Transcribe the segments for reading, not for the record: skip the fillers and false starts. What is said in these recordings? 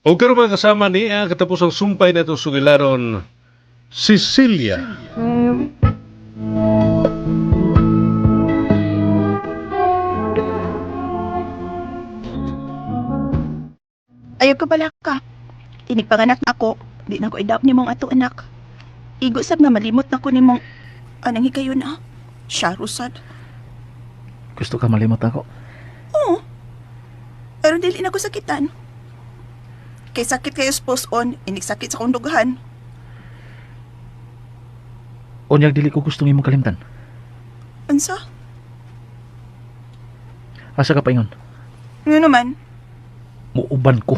O karon, mga kasama, ni ang katapusang sumpay na itong sugilaron, Cecilia. Ayaw ka pala ka. Tinigpanganak na ako. Di na ko idap ni mong ato anak. Igo sab nga malimot na ko ni mong anang higayon ah. Siya rusad. Gusto ka malimot ako? Oo. Pero dili na ko sakitan. Kay sakit kayo post on, inigsakit sa kong dughan. Unyag dili ko gustong imong kalimtan. Unsa? Asa ka paingon? Nga naman? Muuban ko.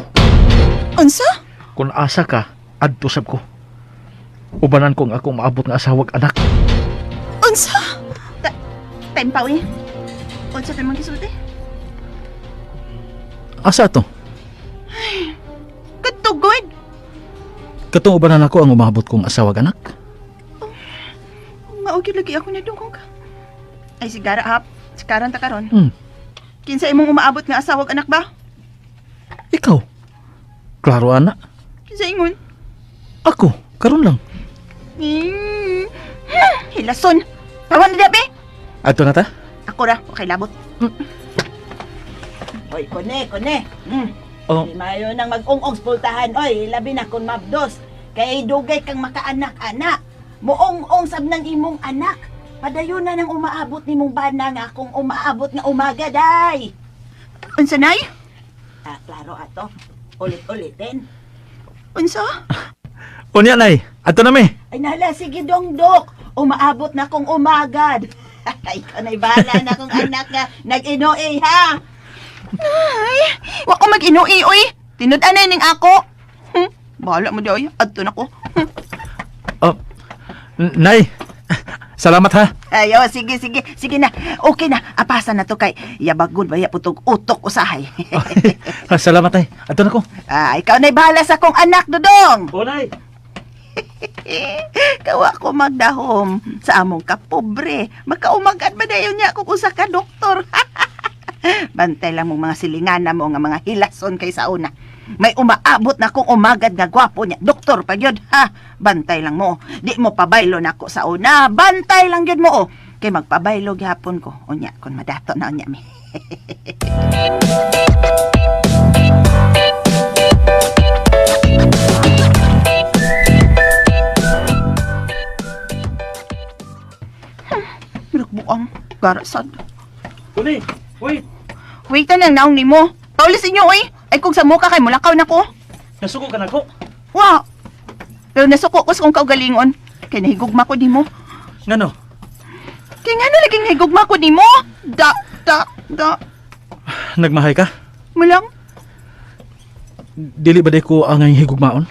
Unsa? Kung asa ka, adto sab ko. Ubanan ko ang akong maabot nga asawag anak. Unsa? Time pa uy. Unsa tayo mong gisulti? Asa to? Katugod! Katong ubanan ako ang umaabot kong asawag anak. Mao gyud lagi ako nadungog. Ay sigara hap. Sikaran ta karon. Kinsa imong umaabot nga asawag anak ba? Ikaw. Klaro ana. Kinsa ingon? Ako, karon lang. Hilason. Pawan na dabi. Adto na ta? Ako ra, okay labot. Oy, kone, kone. Oh. Di mayo nang mag-ung-ong sa pultahan, oy, labi na kung mabdos. Kay dugay kang makaanak-anak. Muong-ong sab ng imong anak. Padayon na nang umaabot nimong bana nga kung umaabot nga umaga, day. Unsa nay? Ah, klaro ato. Ulit-ulitin. Unsa? Unya nay, adto na mi. Ay nala, sige dongdok. Umaabot na kong umagad. Ikaw na'y bahala na kong anak nga nag-inoe, ha? Ay, wa ko mag-inui oy. Tinud-anay ning ako. Bahala mo di oy. Adto na ko. Oh. Nay. Salamat ha. Ay, oh, sige, sige. Sige na. Okay na. Apasan na to kay yabagod baya putog utok usahay. Salamat nay. Adto na ko. Ah, ikaw na'y bahala sa kong anak, Dodong. O nay. Kawa ko magdahom sa among kapobre. Makaumagad ba dayon niya kung usa ka doktor? Bantay lang mong mga silingana mo nga mga hilason kay sa una. May umaabot na kong umagad nga gwapo niya. Doktor pa gyud ha. Bantay lang mo. Di mo pabaylo nako sa una. Bantay lang gyud mo oh. Kay magpabaylo gihapon ko. Unya kon madato na unya mi. Mirok buang garasad. Kuni, wait. Wait na nang naong nimo. Paulis inyo oy. Ay kung sa muka kay mulakaw na ko. Nasuko ka nako. Wa. Pero nasuko ko sa kong kaugalingon. Kay nahigugma ko nimo. Ngano? Kay ngano laging nahigugma ko nimo? Da da da. Nagmahay ka? Mulang Dili ba di ko ang higugmaon?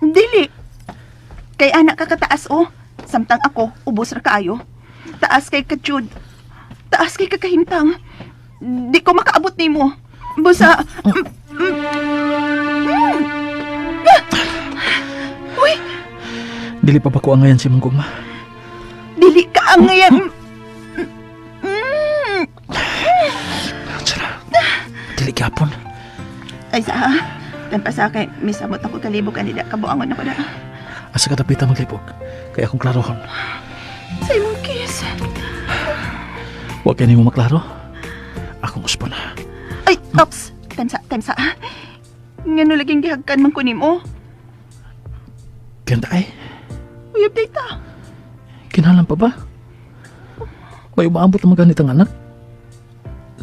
dili. Kay anak ka kataas oh. Samtang ako ubos ra kaayo. Taas kay kajud. Taas kay kakahimtang. Di ko makaabot nimo. Busa. Uy, Dili pa ba ko angayan si mong gugma? dili ka ang ngayon. Tsara. Dili gyapon. Ay sa Tampa sa kay misamot ako kalibog anida kabuangon ako na. Asa ka dapita maglibog? Kaya akong klarohon. Sa imong kiss. Wa kay nimo maklaro. Akong usbon. Ay, ops. Temsa, temsa. Ngano laging gihagkan man ko nimo. Ganda ay. Uy, update ta. Kinahanglan pa ba? May umaabot na maganit ang anak.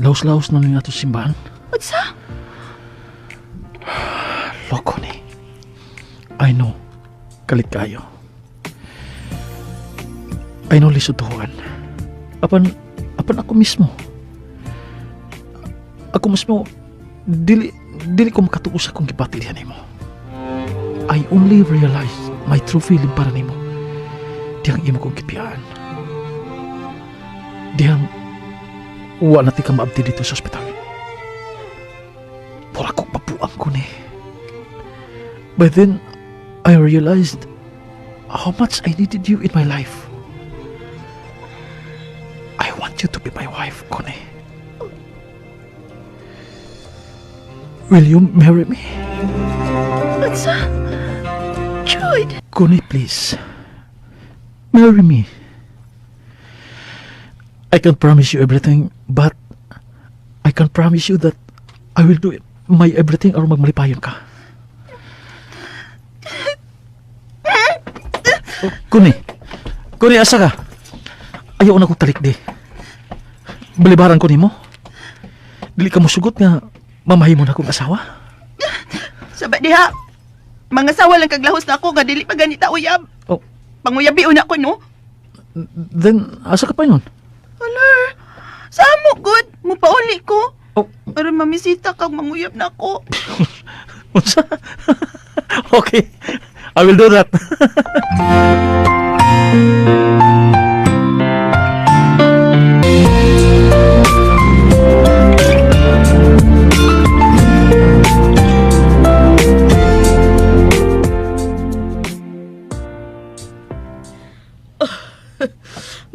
Laos-laos na lang nato sa simbahan. Unsa? Loko ni. I know. Kalit kayo. I know lisod tuhuan. Apan ako mismo. Ako mismo, dili ko makatuo sa akong gibati diha nimo. I only realized my true feeling para nimo. Dihang imo kong gipiyaan. Dihang wa na ti ka maabdi dito sa ospital. Mura kong mabuang ko ni. By then, I realized how much I needed you in my life. I want you to be my wife, Connie. Will you marry me? Unsa? Jude! Connie, please. Marry me. I can promise you everything, but I can promise you that I will do my everything aron magmalipayon ka. Oh, Connie. Connie, asa ka? Ayaw na kong talikdi. Balibaran ko nimo. Dili ka musugot nga mamahimo na akong asawa. Saba diha. Mangasawa lang kag lahos nako nga dili pa ganita uyab. Oh, Panguyabi una ko, no? then asa ka pa yun? Hala. Sa amo gud, mupauli ko. Oh, Aron mamisita kag manguyab na ako. unsa? Okay. I will do that.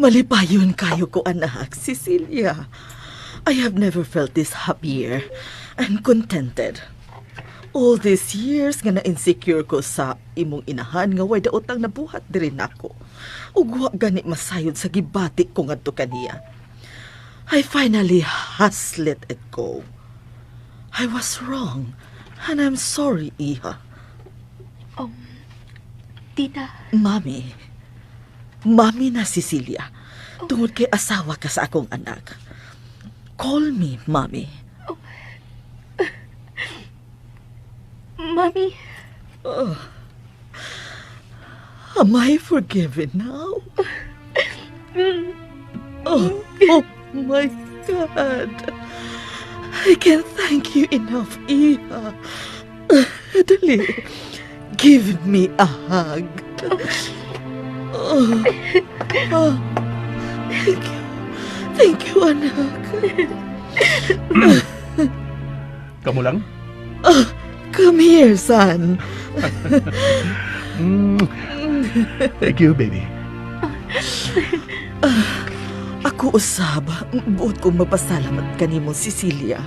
Malipayon kayo ko, anak, Cecilia. I have never felt this happier and contented. All these years nga na-insecure ko sa imong inahan nga way daotang nabuhat diri nako. Ug wa gani masayod sa gibati ko ngadto kaniya. I finally has let it go. I was wrong and I'm sorry, Iha. Tita, Mami. Mami na, Cecilia. Tungod kay asawa ka sa akong anak. Call me, Mami. Mami, Am I forgiven now? Oh my God. I can't thank you enough, Iha. Dali. Give me a hug. Oh, thank you. Thank you, anak. Kamo lang? Oh, come here, son. Thank you, baby. Ako usab, buot kong magpasalamat kanimo, Cecilia,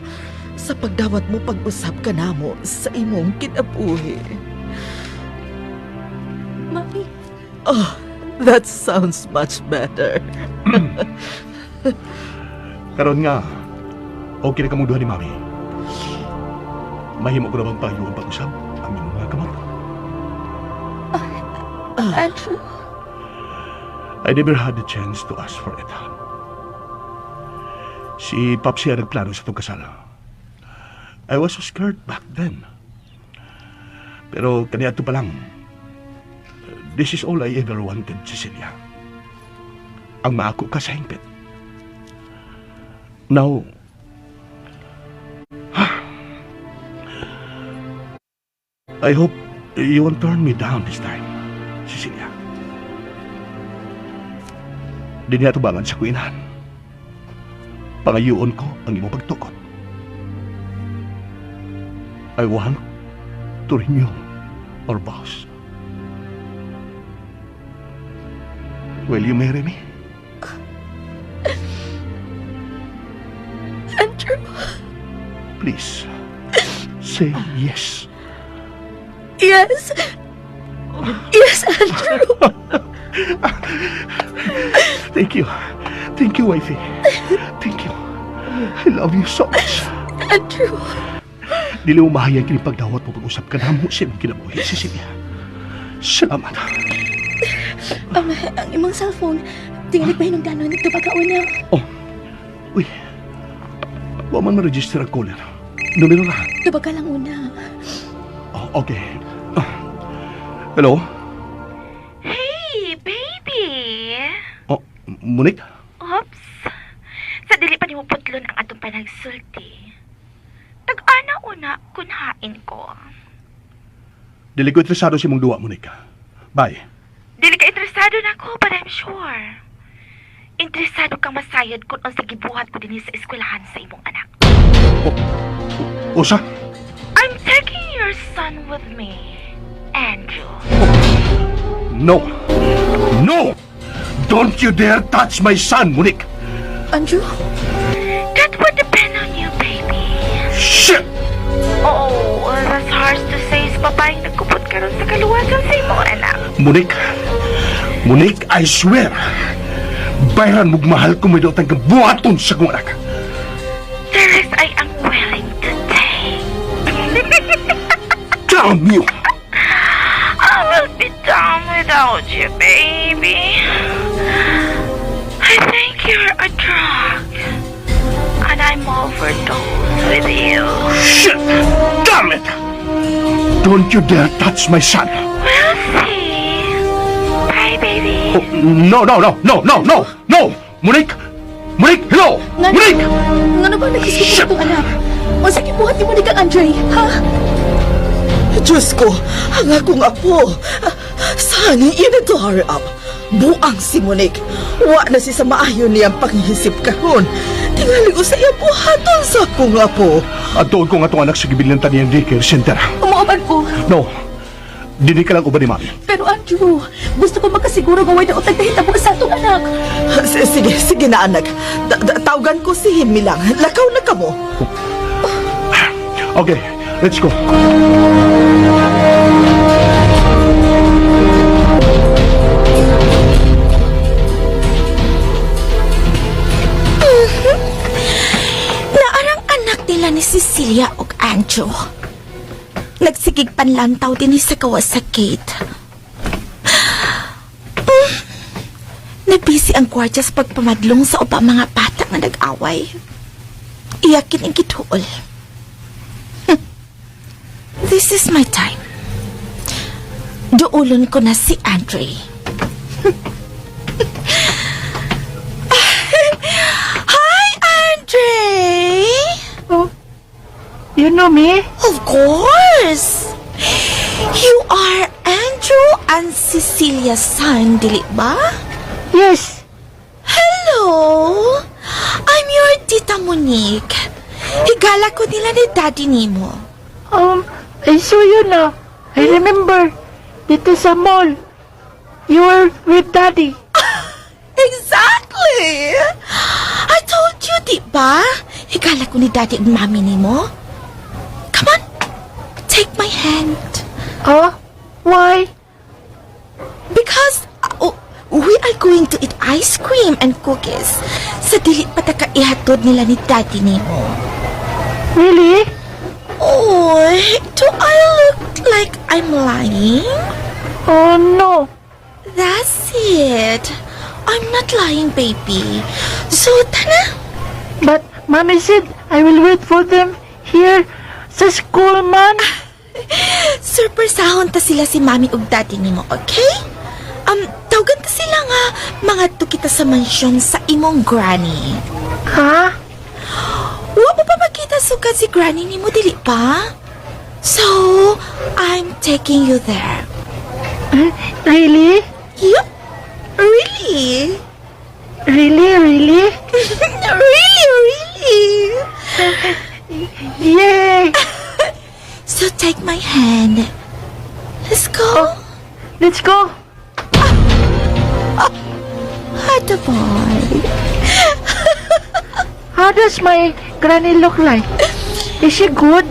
sa pagdawat mo pag-usab kanamo sa imong kinabuhi. Mami, Oh, that sounds much better. Karon nga, okay na kamong duha ni Mami. Mahimo ko na bang payuon pag-usab ang imong mga kamot? Andrew, I never had the chance to ask for it. Si Papsi ang nagplano sa itong kasal. I was so scared back then. Pero kaniadto pa lang, this is all I ever wanted, Cecilia. Ang maako ka sa hingpit. Now, I hope you won't turn me down this time, Cecilia. Dinhi atubangan sa akong inahan. Pangayuon ko ang imong pagtukot. I want to renew our vows. Will you marry me? Andrew, Please, say yes. Yes. Yes, Andrew. Thank you. Thank you, wifey. Thank you. I love you so much. Andrew. Dili mo mahayag kini pagdawat mo pag-usab kanamo sa imong kinabuhi, Cecilia. Salamat. Ang imong cellphone, tingali pa hinungdanon nito pagkauna. Oh, uy. Wa man ma-register ang caller. Numero na. Tubag ka lang una. Oh, okay. Ah. Hello? Hey, baby! Oh, Monique? Oops! Sa dili pa nimo putlon ang atong panagsulti. Tag-ana una kun hain ko. Dili ko interesado sa imong duwa, Monique. Bye. Dili ka interesado nako, but I'm sure. Interesado kang masayod kung unsa gibuhat ko dinhi sa eskwelahan sa imong anak. Usa? I'm taking your son with me, Andrew. No! No! Don't you dare touch my son, Monique! Andrew? That would depend on you, baby. Shit! Oh, that's hearts to say sa babaeng nagkupot karon sa kaluwasan sa imong anak. Monique, Monique, I swear, bayran mong mahal ko may daotang kabuhaton sa kong anak. The risk I am willing to take. Damn you! I will be down without you, baby. I think you're a drug. And I'm overdosed with you. Shit! Damn it! Don't you dare touch my son! We'll see. Bye, baby. Oh, no, no, no, no, no, no, no! Monique! Monique, hello! Monique! Ngano ba naghisgot mo itong anak? Unsa gibuhat nimo ni kang Andre, ha? Diyos ko, ang akong apo. Sonny, you need to hurry up. Buang si Monique. Wa na si sa maayo niyang panghisip karon. Tingali ko sa iya buhaton sa akong apo. Adtoon ko nga itong anak sa gibilan taniyang daycare center. Umuoban ko. No, dili ka lang uban ni Mami. Pero Andrew, gusto ko makasiguro nga way nautag nahitabo sa atong anak. Sige, sige na anak. Tawgan ko si Himmy lang. Lakaw na kamo. Okay, let's go. Naarang anak nila ni Cecilia ug Anjo. Nagsigig panlantaw din sa gawas sa gate. Nabisi ang gwardya sa pagpamadlong sa ubang mga bata nga nag-away. Iyakin ang gituol. This is my time. Duulon ko na si Andre. Hi, Andre! You know me? Of course! You are Andrew and Cecilia's son, dili ba? Yes. Hello! I'm your Tita Monique. Higala ko nila ni Daddy nimo. I saw you now. I remember. Dito sa mall. You were with Daddy. Exactly! I told you, di ba? Higala ko ni Daddy and Mommy nimo. Come on, take my hand. Oh? Why? Because oh, we are going to eat ice cream and cookies sa dili pa ta ihatod nila ni Daddy nimo. Really? Oh, do I look like I'm lying? Oh, no. That's it. I'm not lying, baby. So, tana. But Mommy said I will wait for them here sa school, man. Surpresahon ta sila si Mami ug Daddy nimo, okay? Tawagan ta sila nga mga kita sa mansyon sa imong granny. Ha? Wa mo pa makita sukad si granny nimo dili pa? So, I'm taking you there. Really? Yup. Really? Really, really? Really, really? Yay! So take my hand. Let's go. Let's go. Atta boy. How does my granny look like? Is she good?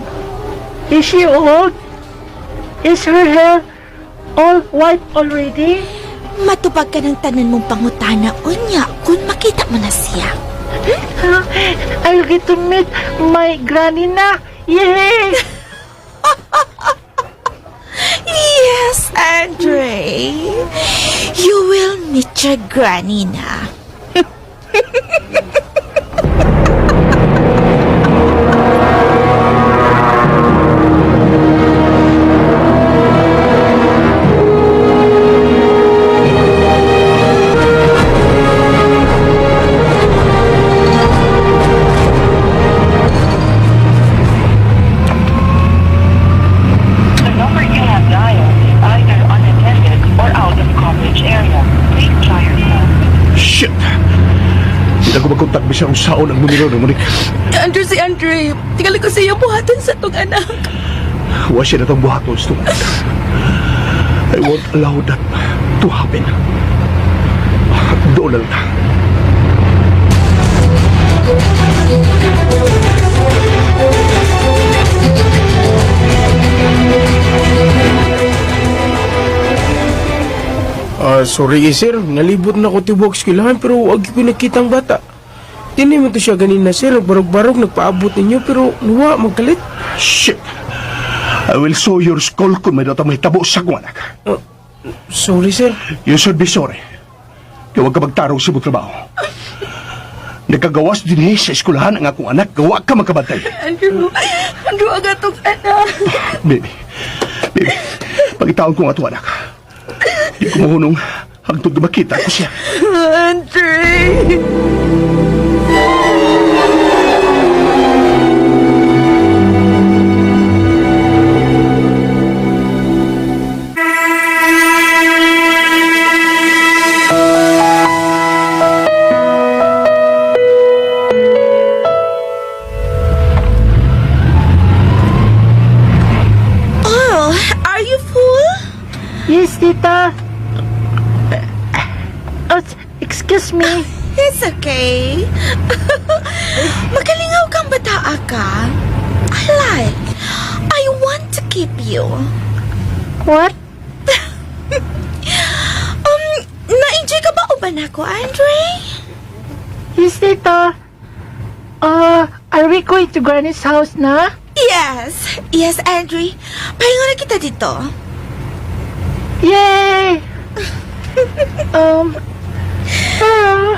Is she old? Is her hair all white already? Matubag ka ng tanan mong pangutana unya kung makita mo na siya. I'll get to meet my granny na. Yay! Yes, Andre. You will meet your granny na. The number you have dialed is either unattended or out of coverage area. Please try your call. Shit! Di na ko magkontak bisan unsaon ang numero ni Monique. Andrew, si Andre, tingali ko sa iya buhaton sa atong anak. Wa siya natong buhaton sa itong anak. I won't allow that to happen. Doon na lang ta. Sorry eh, sir. Nalibot na ko tibok eskwelahan pero wag ko nakita ang bata. Dini mo to siya ganina, sir. Nagbarog-barog, nagpaabot ninyo pero nuwa, magkalit. Shit! I will show your skull kung may datang mahitabo sa akong anak. Sorry, sir. You should be sorry. Kaya huwag ka magtarong sa imong trabaho. Nagkagawas din eh sa eskwelahan ang akong anak. Gawa ka magkabantay. Andrew, Andrew, ang atong anak. Baby, baby, pagitaon ko ang atong anak. Di ko mahunong hangtod na makita ko siya. Andre! Oh, are you full? Yes, tita. Oh, excuse me. It's okay. Magalingaw kang bataa ka. I like. I want to keep you. What? Na-enjoy ka ba uban ako, Andre? Yes, tita. Are we going to Granny's house na? Yes. Yes, Andre. Pahingo na kita dito. Yay! um, ah,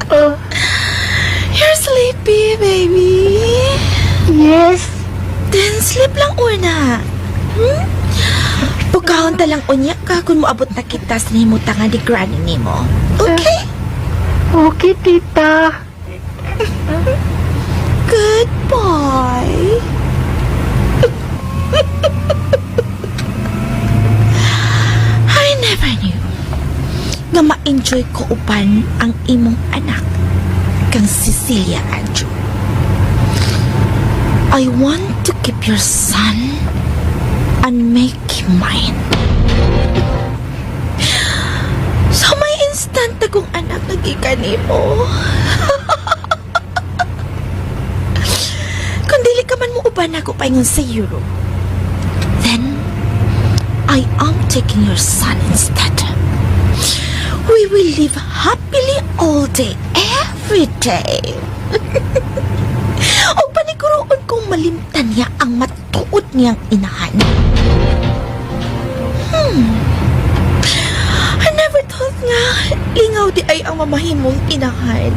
uh, You're sleepy, baby. Yes. Then sleep lang una. Pagkahon ta lang unya ka kung moabot na kita sa nimutangan ni granny nimo. Okay? Okay, tita. Good boy. I never knew nga ma-enjoy ko uban ang imong anak kang Cecilia Andrew. I want to keep your son and make him mine. So may instant akong anak nagikan nimo. Kung dili ka man mo uban ako paingon sa Europe, then I am taking your son instead. We will live happily all day, every day. O paniguroon kong malimtan niya ang matuod niyang inahan. I never thought nga lingaw di ay ang mamahimong inahan.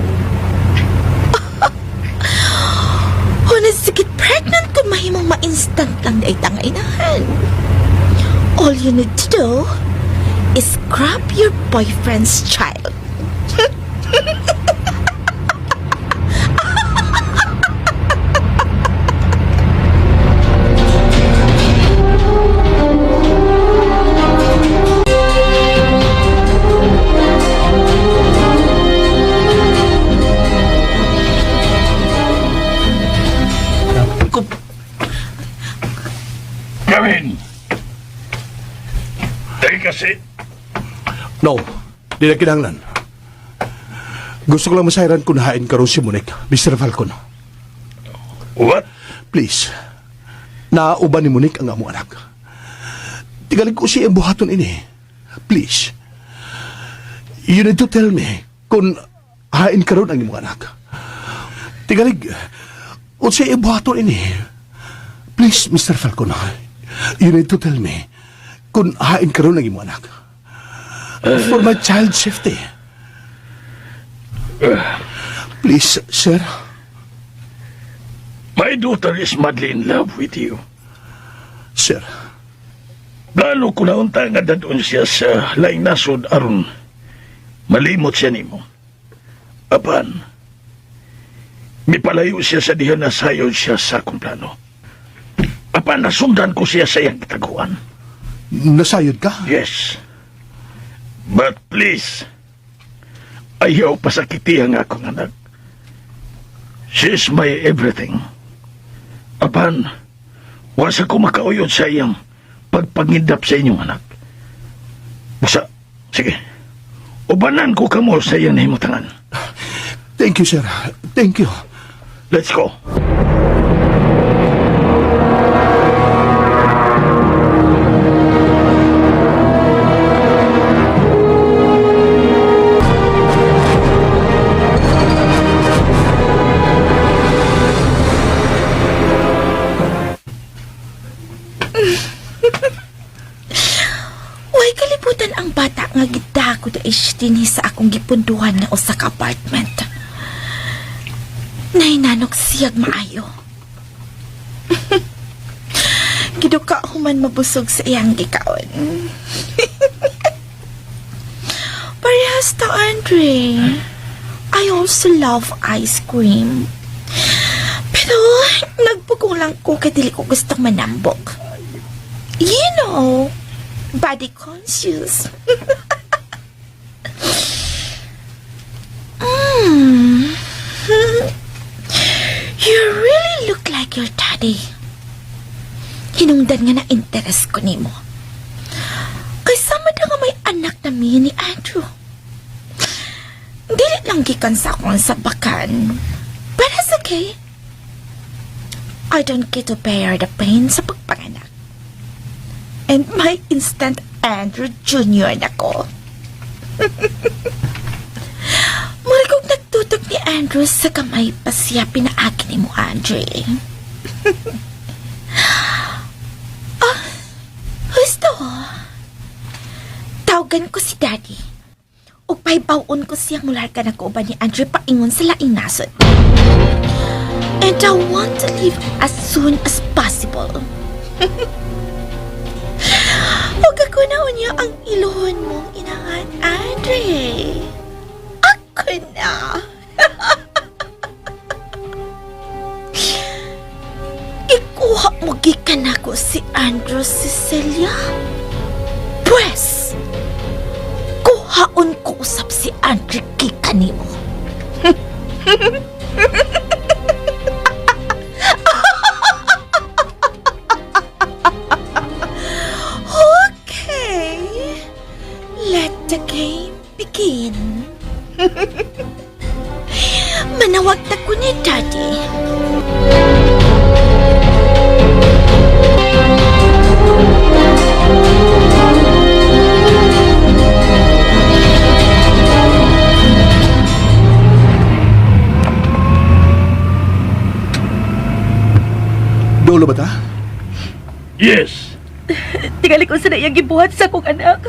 Honest, get pregnant kung mahimong ma-instant lang di ay tanga inahan. All you need to do is grab your boyfriend's child. Come in. Take a seat. No, di na kinahanglan. Gusto ko lang masayran kung hain karon si Monique, Mr. Falcon. What? Please. Nauban ni Monique ang among anak. Tigalig ko siya ang buhaton ini. Please. You need to tell me kung hain karon ang imong anak. Tigalig, unsay ang buhaton ini. Please, Mr. Falcon, you need to tell me kung hain karon ang imong anak. For my child's safety. Please, sir. My daughter is madly in love with you. Sir. Plano ko na unta nga dadon siya sa laing nasod aron malimot siya nimo. Apan, mipalayo siya sa diha na sayon siya sa akong plano. Apan, nasundan ko siya sa iyang kataguan. Nasayod ka? Yes. But please, ayaw pasakiti ang akong anak. She's my everything. Apan, wasa ko makauyod sa iyang pagpangindap sa inyong anak. Basta, sige. Ubanan ko kamo sa iyang nahimutangan. Thank you, sir. Thank you. Let's go. Way kalibutan ang bata nga gidako da is dinhi sa akong gipunduhan nga usa ka apartment. Nahinanok siyag maayo. Giduka human mabusog sa iyang gikaon. Parehas ta, Andre. I also love ice cream. Pero nagpugong lang ko kay dili ko gustong manambok. You know, body conscious. You really look like your daddy. Hinungdan nga na interest ko nimo. Kay sama na nga may anak na mi ni Andrew. Dili lang gikan sa akong sabakan. But that's okay. I don't get to bear the pain sa pagpanganak. And my instant Andrew Jr. na ko. Mura kong nagtutok ni Andrew sa kamay pa siya pinaagi ni mo, Andre. Ah, husto. Tawagan ko si Daddy. Ug pahibawon ko siyang mularga na ko uban ni Andre paingon sa laing nasod. And I want to leave as soon as possible. Huwag ako na unya ang iluhon mong inahan, Andre. Ako na. Ikuha mo gikan ako si Andrew Cecilia. Pwes, kuhaon ko usap si Andre gikan nimo. Okay. Let the game begin. Manawag ta ko ni Daddy. Dolo ba ta? Yes. Tingali ko sa na iyang gibuhat sa akong anak.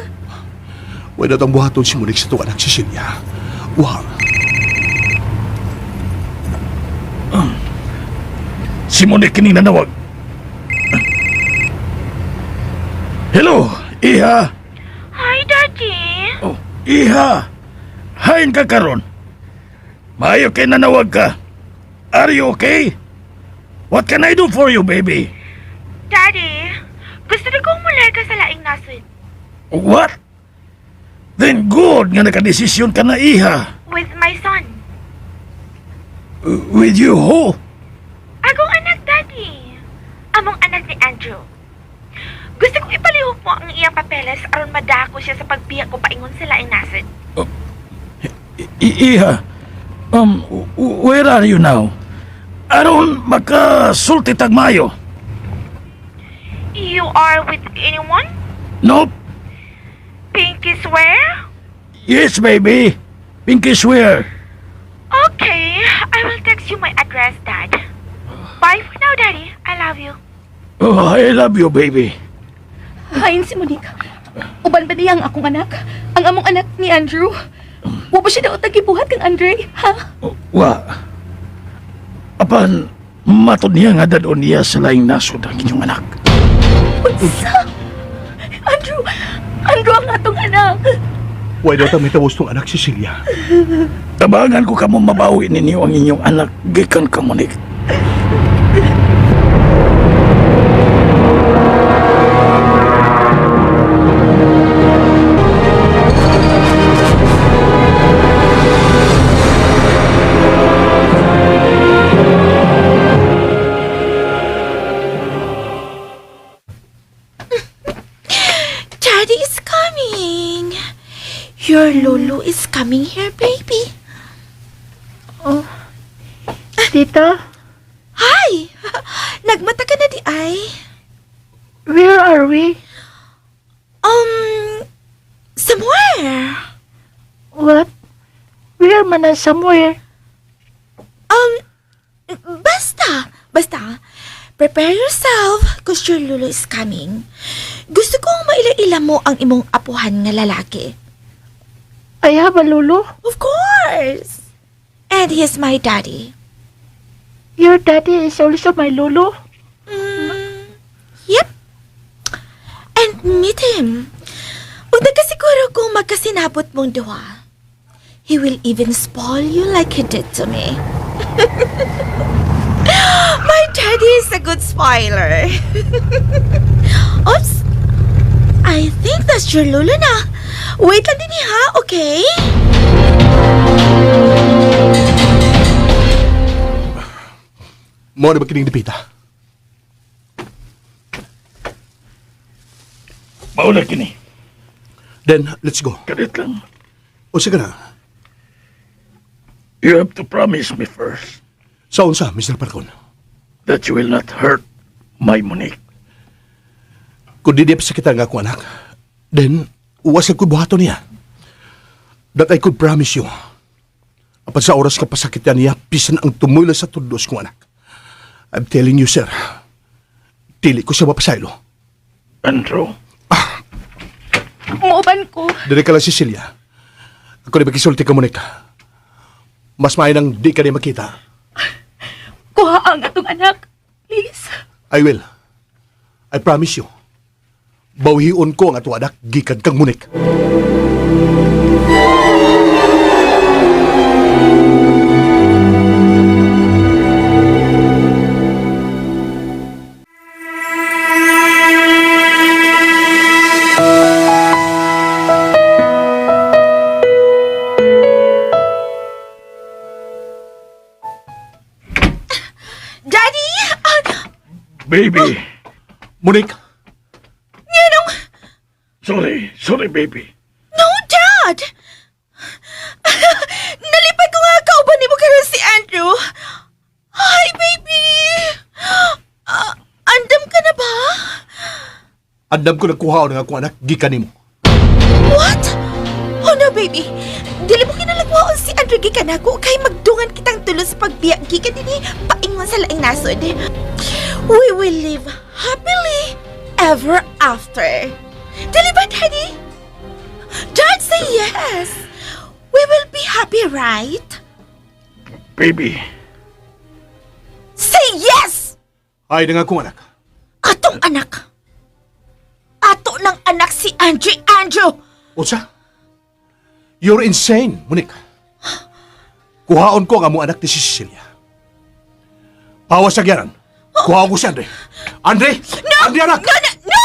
Wala tong buhaton si Monique sa itong anak, Cecilia. Wa. Si Monique kining nanawag. Hello, Iha. Hi, Daddy. Oh, Iha. Hain ka karon. Maayo kay nanawag ka. Are you okay? What can I do for you, baby? Daddy, gusto na kong mularga sa laing nasod. What? Then good nga nakadesisyon ka na, Iha. With my son. With you, who? Akong anak, Daddy. Among anak ni Andrew. Gusto kong ipalihok mo ang iyang papeles aron madako siya sa pagbiya ko paingon sa laing nasod. Iha, where are you now? Aron makasulti tag maayo. You are with anyone? Nope. Pinky swear? Yes, baby. Pinky swear. Okay, I will text you my address, Dad. Bye for now, Daddy. I love you. Oh, I love you, baby. Hain si Monique. Uban ba niya ang akong anak? Ang among anak ni Andrew? Wa ba siya daot gibuhat kang Andre, ha? Wa. Apan, matod niya nga dadon niya sa laing nasod ang inyong anak. Unsa? Andrew! Andrew ang atong anak! Why daw ta may tawos tong anak, Cecilia? Tabangan ko kamo mabawi ninyo ang inyong anak gikan ka, Monique. Daddy is coming. Your Lolo is coming here, baby. Oh, Tita, Hi! Nagmata ka na diay? Where are we? Somewhere. What? Where man ang somewhere? Basta, basta. Prepare yourself, 'cause your lolo is coming. Gusto kong maila-ila mo ang imong apuhan nga lalaki. I have a lolo? Of course! And he's my daddy. Your daddy is also my lolo? Yep. And meet him. Ug nagkasiguro kung magkasinabot mong duha. He will even spoil you like he did to me. My daddy is a good spoiler. Oops! I think that's your lolo na. Wait lang din ha, okay? Mao na ba kining dapita? Mao na kini. Then, let's go. Kadiyot lang. O sige na. You have to promise me first Sa unsa, Mr. Parcon? That you will not hurt my Monique. Kung di niya pasakitan nga akong anak, then, uwas ko buhaton niya. That I could promise you. Apan sa oras ka pasakitan niya, bisan ang tumula sa tudlos kong anak. I'm telling you, sir. Dili ko siya mapasaylo. Andrew. Muuban ko. Dili ka lang, Cecilia. Ako ni makisulti ka, Monica. Mas maayo nang di ka niya makita. Kuha ang atong anak. Please. I will. I promise you. Bawion ko ang ato anak gikan kang Monique. Daddy! Ah, Baby. Monique! Nganong? Sorry, sorry, baby. No, Dad! Nalipay ko nga kauban nimo karon si Andrew. Hi, baby! Ah, andam ka na ba? Andam ko nagkuha ng akong anak gikan nimo. What? Oh no, baby. Dili mo kinahanglan si Andrew gikan nako kay magdungan kitang tulo sa pagbiya gikan dinhi paingon sa laing nasod. We will live happily ever after. Dili ba, Daddy? Dad, say yes. We will be happy, right? Baby. Say yes! Ay na nga akong anak. Atong anak. Ato ng anak si Andre Andrew. Unsa? You're insane, Monique. Kuhaon ko ang among anak ni si Cecilia. Pawas sa gyaran. Kuhaon ko si Andre. Andre! No! Andre, anak! No, no, no!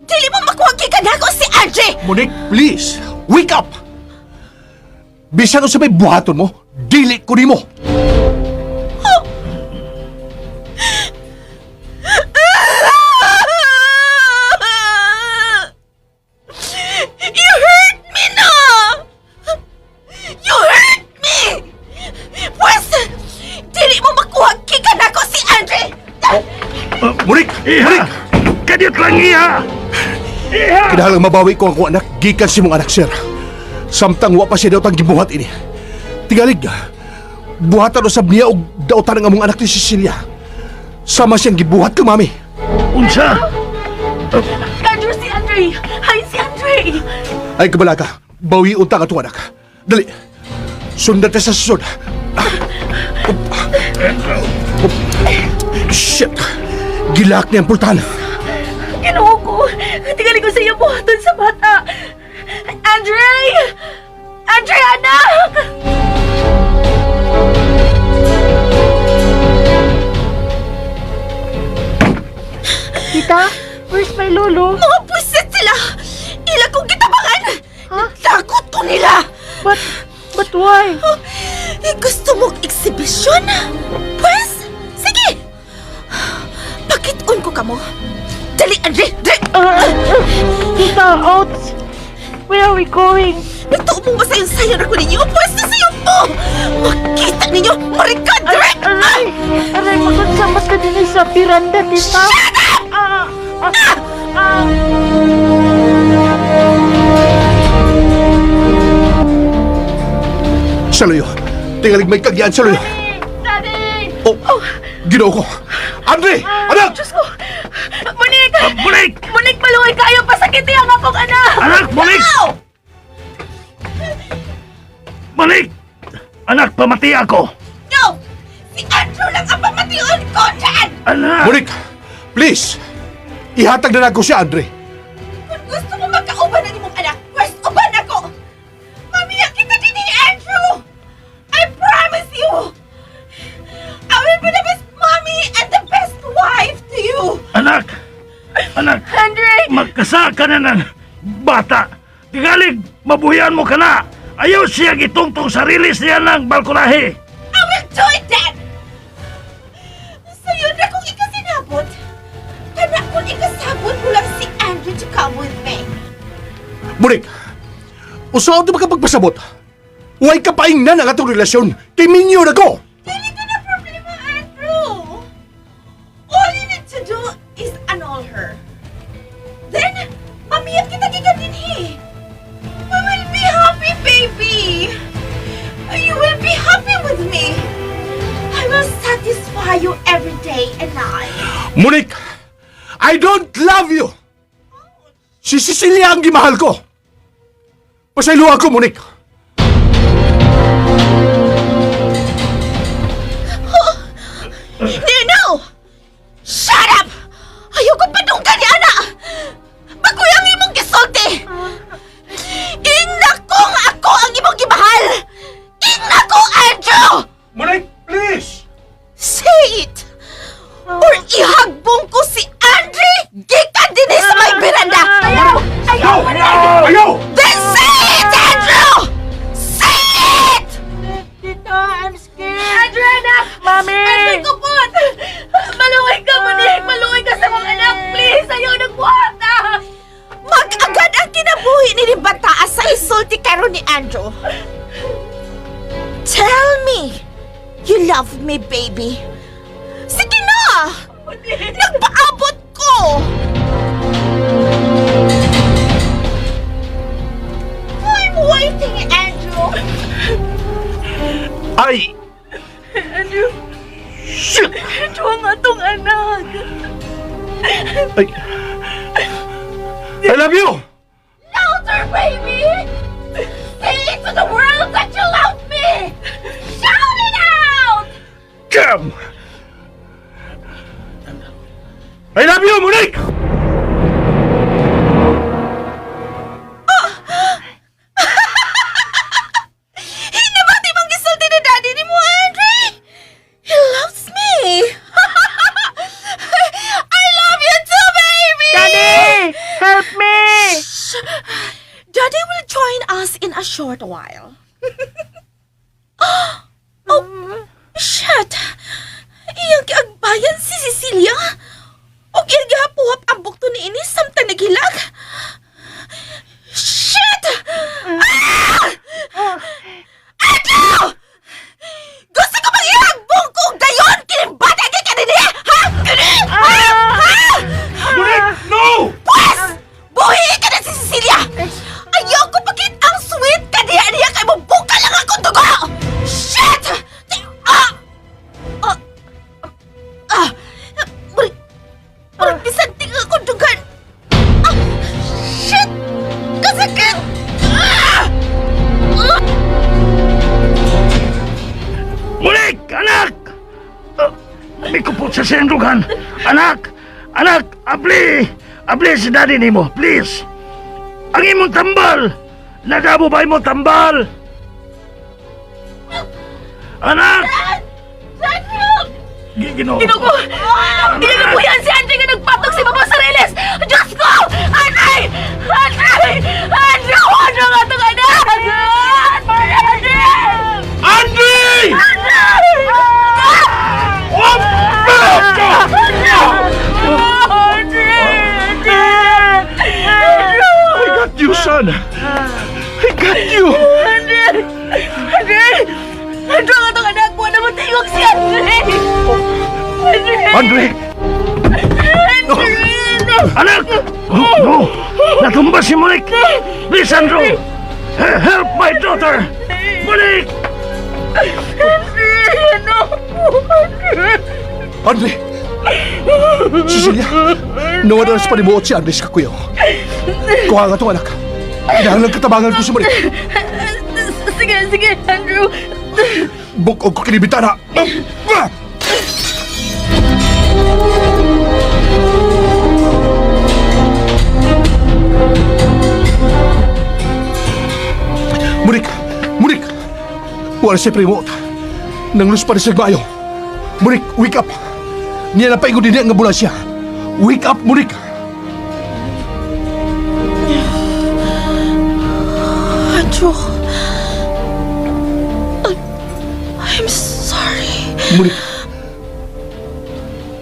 Dili mo makuha gikan nako si Andre! Monique, please! Wake up! Bisan unsa may buhaton mo, dili ko nimo. Oh! You hurt me na! You hurt me! Pwes, dili mo makuha gikan nako si Andre! Monique! Iha! Monique! Kadiyot lang, iha! Iha! Kinahanglan mabawi ko ang akong anak gikan sa imong anak, sir. Samtang wa pa siya daotang gibuhat ini. Tingalig, buhatan usab niya og daotan ang among anak ni Cecilia. Sama siyang gibuhat kang mami. Unsa? Andrew, si Andre! Hi, si Andre! Ay kabalaka, bawi unta ang atong anak. Dali. Sundan ta sa susod. Andrew. Shit! Gi-lock niya ang pultahan. Ginoo ko! Tingali ko sa iyo buhaton sa bata! Andre! Andre, anak! Tita, where's my lolo? Mga pusit sila! Ila kong gitabangan! Huh? Takot ko nila! But why? Eh, gusto mong eksibisyon? Pwes, sige! Pakit-on ko kamo. Dali, Andre! Dali! Tita, ouch! Where are we going? Nagtuo mong masayon-sayon ako ninyo? Pwes na sayo po! Makita ninyo! Marika, Aray, direct! aray! Aray, magunsa ka din sa piranda, tita. Shut up! Ah, ah, ah. Sa luyo. Tingalig may kagyaan sa luyo. Daddy! Oh, Ginoo ko. Andre! Anak! Diyos ko! Monique! Monique! Monique, maluoy kaayo! Pasakiti ang akong anak! Anak, Monique! Monique! Anak, pamati ako! No! Si Andrew lang ang pamation ko dyan! Anak! Monique! Please! Ihatag na nako siya, Andre. Kung gusto mo magkauban ang imong anak, first uban ako! Mamiya kita din ni Andrew! I promise you! I will be the best mommy and the best wife to you! Anak! Anak! Andre! Magkasa ka na ng bata! Tingalig, mabuhian mo ka na! Ayaw siya gitungtong sarili siya ng balkonahe! I will do it, Dad! Sa'yo na kung ikasinabot. Kana kung ikasabot mo lang si Andrew to come with me. Monique! Unsaon ta makapagpasabot? Way kapaingnan ang atong relasyon. Kay minyo na ko! Dili ka na problema, Andrew! All you need to do is annul her. Then, mamiya kita gikan dinhi. We will be happy, baby! You will be happy with me. I will satisfy you every day and night. Monique! I don't love you! Si Cecilia ang gimahal ko! Pasayloa ako, Monique! No, no! Shut up! Ayoko padunggan ni ana! Bagoy ang imong gisulti! Ingna ko nga ako ang imong gimahal! Ingna ko, Andrew! Monique, please! Say it! Or ihagbong ko si Andre gikan dinhi sa may beranda! Ayaw! Ayaw! No! Ayaw! Then say it, Andrew! Say it! Tita, I'm scared. Andrew, anak! Mami! Andre, kupot! Maluoy ka, Monique! Maluoy ka sa akong anak! Please! Ayaw nagbuhat ah! Mag-agad ang kinabuhi ni Bataa sa isulti karon ni Andrew. Tell me, you love me, baby. Sige na! Nagpaabot ko! I'm waiting, Andrew. Ay! Andrew! Shit! Andrew, ang atong anak! Ay! I love you! Louder, baby! Say it to the world that you love me! Shout it out! Damn! I love you, Monique! Hinabati mong gisulti ni Daddy ni mo, Andre! He loves me! I love you too, baby! Daddy! Help me! Shh! Daddy will join us in a short while. Oh, shit! Iyang giagbayan si Cecilia. O iyang gihapuhap ang bukto ni ini samtang naghilak. Shit! Ah! Andrew! Gusto ko bang ihagbong kong dayon kining bata kay kanini? Ha? Kini? Ha? Ha? Monique, no! Pwes! Buhi ka na si Cecilia! Ayoko pakit ang sweet ka diha niya kay buka lang akong dugo! Shit! Ah! Ah! Ah! Murag, murag bisan tinga akong dugan! Ah! Shit! Kasakit! Ah! Ah! Monique! Anak! May kupot sa siyang dugan. Anak! Anak! Abli! Abli si daddy nimo, please! Ang imong tambal! Nagabo ba imong tambal? Anak! Dad, help! Ginoo. Ginoo ko! Ginagabuyan si Andre nga nagpatog si Mama sa riles! Diyos ko! Andre! Andre! Andre! Ano nga itong anak? Andre! Andre! Andre! Oh! Andre! Andre! I got you, son! I got you! Andre! Andre! Andre ang atong anak mo na matingog si Andre! Andre! Andre! Andre! Anak! Oh, no! Natumba si Monique! Please, Andrew! Help my daughter! Monique! Andre! Ano? Andre! Andre! Cecilia, nawala sa panibuot si Andres Kakuyo. Kuha nga itong anak. Kinahanglan katabangan ko si Monique. Sige, sige, Andrew. Bukog ko kinibitana. Monique! Monique! Wala siya primo. Nanglus pa rin siya bayo. Monique, wake up! Niya na paingon din nga bula siya. Wake up, Monique! Andrew, I'm sorry. Monique!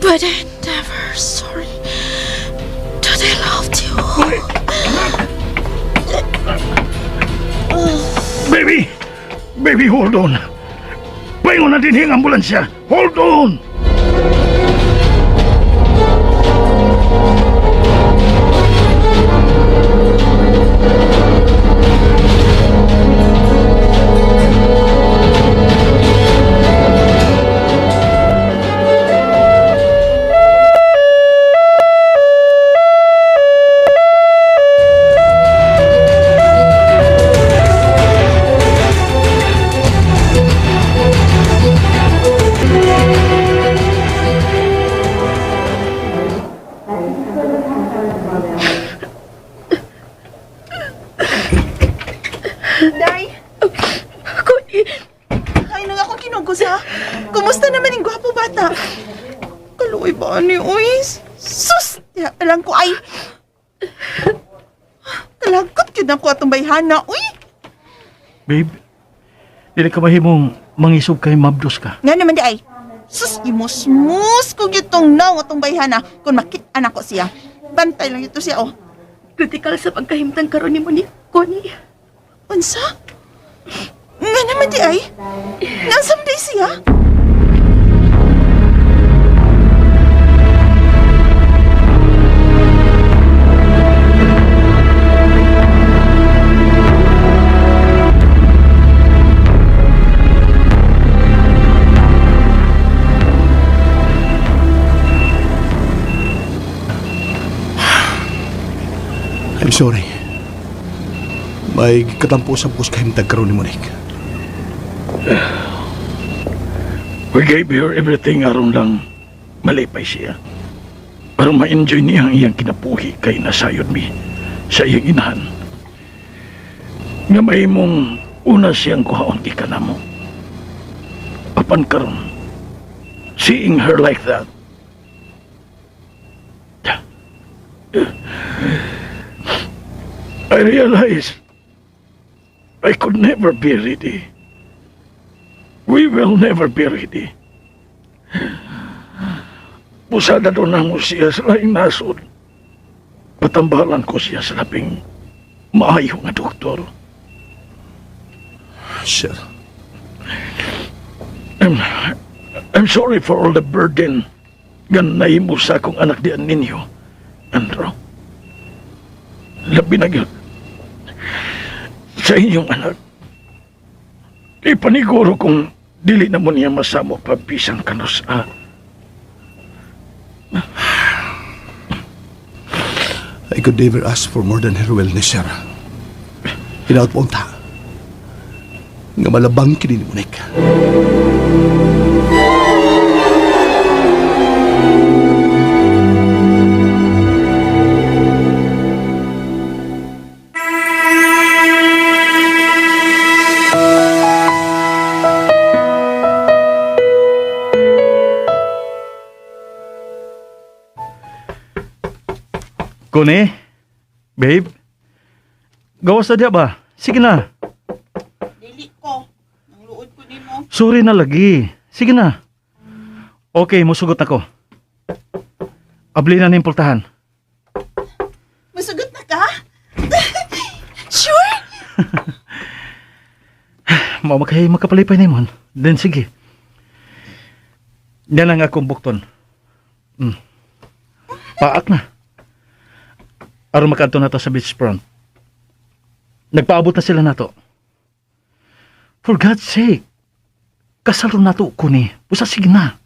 But I'm never sorry that I loved you. Baby! Baby, hold on. Paingon na din ang ambulansya. Hold on! Day! Connie! Ay, nang akong kinugos, ha? Kumusta naman yung gwapo bata? Kaluoy ba ni uy? Sus! Diha pa lang ko ay! Kalagkot yun ako atong bayhana, uy! Babe, dili ka mahimong mangisog kay mabdos ka. Nga naman di ay. Sus, imusmus ko gitong naw atong bayhana kung makit-an ako siya. Bantay lang ito siya, oh. Critical sa pagkahimtang karon ni Monique, Connie. Unsa? Nga naman di ay. Nasam di siya? I'm sorry. May katampo sa bukos kahimtag karon ni Monique. We gave her everything aron lang malipay siya. Para ma-enjoy niya ang iyang kinabuhi kay nasayod mi sa iyang inahan. Nga mahimong una siyang kuhaon gikan namo. Apan karon, seeing her like that, I realize I could never be ready. We will never be ready. Pusada doon na mo siya sa laing nasod. Patambalan ko siya sa labing maayo nga doktor. Sir. I'm sorry for all the burden nga nahimo sa akong anak diyan ninyo, Andrew. Labi na gyud sa inyong anak. Ipaniguro kung dili na mo niya masamo pa bisan kanus-a. I could never ask for more than her wellness, sir. Hinaut po ta. Nga malabang kini ni Monique. Kone, babe, gawas na diya ba? Sige na. Dili ko. Nang luod ko nimo. Sorry na lagi. Sige na. Okay, musugot ako. Abli na ning pultahan. Musugot na ka? Sure? Mao makay makapalipay nimon. Then sige. Yan ang akong bukton. Paak na. Aron makaadto na to sa beachfront. Nagpaabot na sila nato. For God's sake, kasal na to kuni. Busa sige na.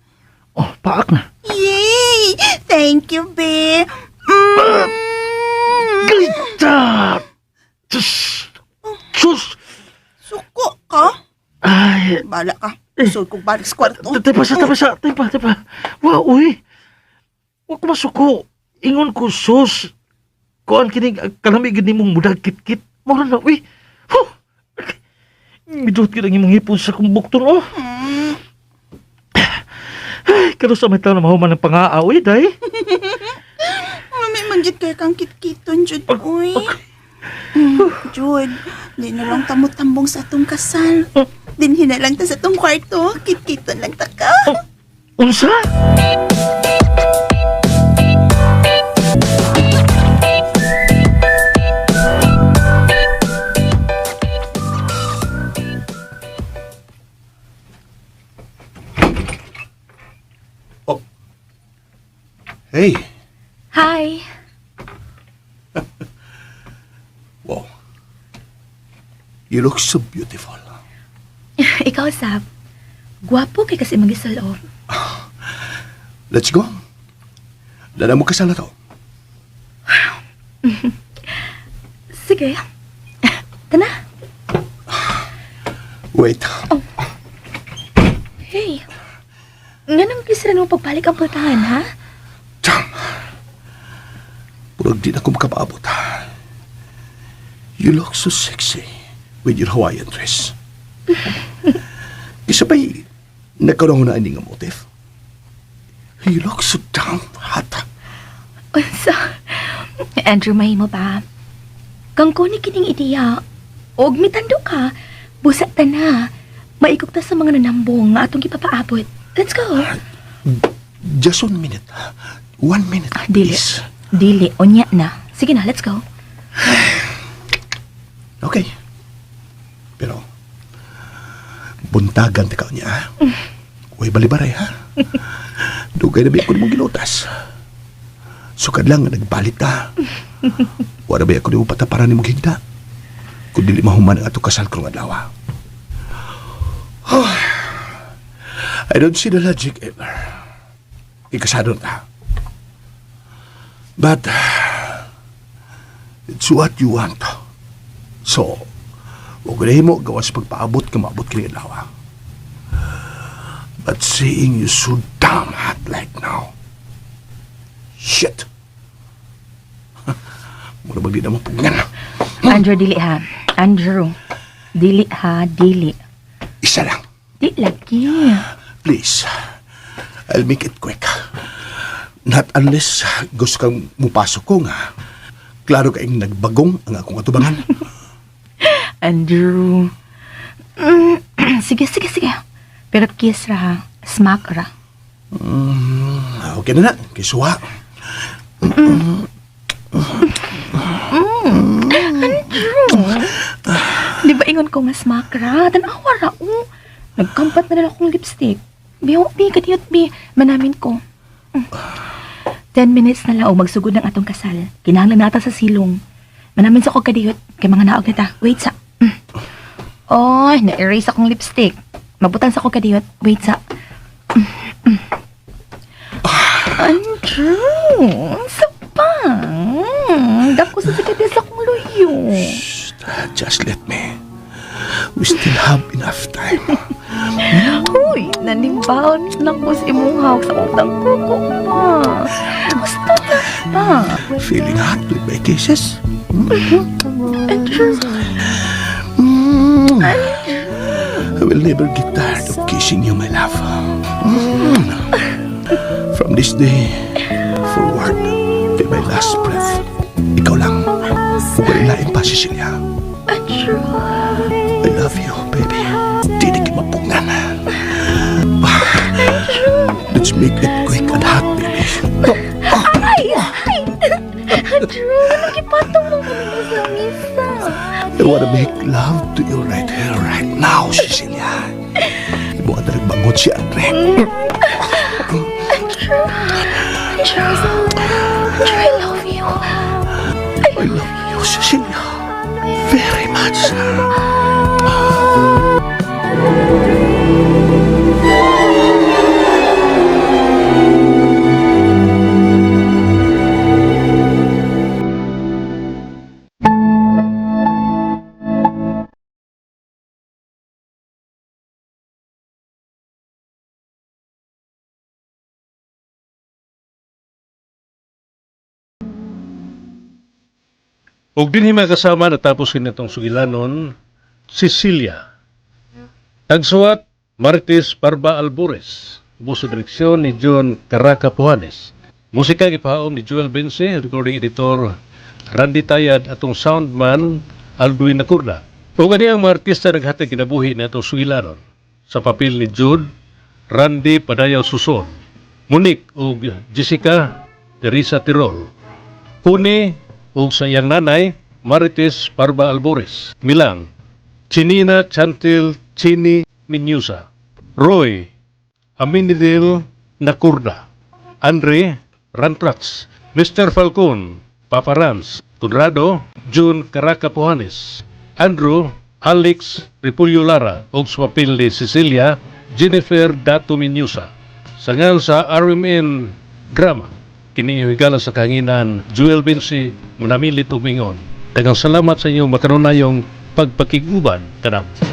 Oh, paak na. Yay! Thank you, be. Mm. Glita! Sus! Sus! Suko ka? Ay, Bala ka. Sud kong balik sa kwarto. Tepa sa, tepa sa, tepa, tepa. Wa, uy. Wa ko masuko. Ingon ko, sus. Kuan kining kalami gid nimong mudag kit-kit. Mao na, uy. Huh! Midot gid ang imong hipon sa kong bukton, oh. Ay, kano sa may taon na mahuman ng pangaa, uy, day. Mami, manggit kay kang kitkiton, Jud, uy. Jud, di na lang tamot-tambong sa atong kasal. Dinhi na lang ta sa atong kwarto. Kitkiton lang ta ka. Unsa? Oh. Hey. Hi! Wow. You look so beautiful. Ikaw, Sab. Gwapo kay kasi mag-isal oh. Let's go. Dala mo kasal na to. Sige. Tana. Wait. Hey. Nganong kisra mo pagbalik ang pultahan, ha? Damn. Purag di na ko makapaabot. You look so sexy with your Hawaiian dress. Isa ba'y nagkaroon na ini nga motif? You look so damn hot. Unsa? Andrew, mahimo ba? Kang kuni kining ideya, og mitando ka, busa ta na. Maikog ta sa mga nanambong nga atong gipapaabot. Let's go. Just 1 minute. 1 minute. Ah, dili. Please. Dili, unya na. Sige na, let's go. Okay. Pero, buntagan ta ka niya, ha? Uy, balibaray, ha? Dugay na ba ako mong gilutas? Sukad lang nga nagbalit ta. Wala ba ako di mo pataparan ni mong higda? Kung dili mahuman ang ato kasal karong adlaw. Oh, I don't see the logic ever. Ikasado ta. But, it's what you want. So, huwag na mo gawas pagpaabot ka maabot kini adlaw. But seeing you so damn hot like now. Shit. Mura bag di na mapugngan? Andrew, dili ha. Andrew. Dili ha, dili. Isa lang. Di lagi. Please. I'll make it quick. Not unless gusto kang mupasok ko nga. Klaro kayong nagbagong ang akong atubangan. Andrew. Sige, sige, sige. Pero kiss ra ha. Smack ra. Okay na na. Kisuha. Andrew. Di ba ingon ko nga smack ra? Tanawa ra, oh. Nagkampat na lang akong lipstick. Biho, bi, kadiyot, bi. Manamin ko. 10 minutes na lang o magsugod ng atong kasal. Kinahanglan nata sa silong. Manamin sa ko kadiyot. Kay mga naog na ta. Wait sa. Oy, na-erase akong lipstick. Mabutan sa ko kadiyot. Wait sa. Andrew, sa pa. Dako sa sikadya sa akong luyo. Just let me. We still have enough time. Uy, nanimbaon na ko sa imong hawak sa utang kuko pa. Gusto na pa. Feeling hot with my kisses. Andrew, I will never get tired of kissing you, my love. From this day forward till my last breath, ikaw lang. Ug lain pa, Cecilia. Andrew. I love you, baby. Di na mapugngan. Let's make it quick and hot, baby. Ay! Ay! Andrew, nagipatong mo kami sa misa. I wanna make love to you right here, right now, Cecilia. Ibuhat na nagbangot si Andre. Andrew, Andrew, Andrew, I love you. I love you, Cecilia. Very much. Ug dinhi, mga kasama, natapos kini atong sugilanon, Cecilia. Tagsuwat, Marites Parba Albores. Ubos sa direksyon ni John Caraca Pujanes. Musika gipahaom ni Joel Bense, recording editor Randy Tayad, atong soundman Alduin Nakurda. Ug ani ang mga artista naghatag kinabuhi na atong sugilanon. Sa papel ni Jude, Randy Padayaw Suson, Monique ug Jessica Teresa Tirol, Kuni ug sa iyang nanay, Marites Parba Albores, Milang, Chinina Chantil Chini Minyusa, Roy Aminidil Nakurda, Andre Rantrax, Mr. Falcon, Papa Rams, Conrado, June Caraca Pujanes, Andrew Alex Ripulyo Lara, ug sa papel ni Cecilia, Jennifer Dato Minyusa. Sa ngal sa RMN Drama, kini higala sa kahanginan, Joel Vinci, munamilit ug mingon. Daghang salamat sa inyong makanunayong pagpakig-uban kanamo.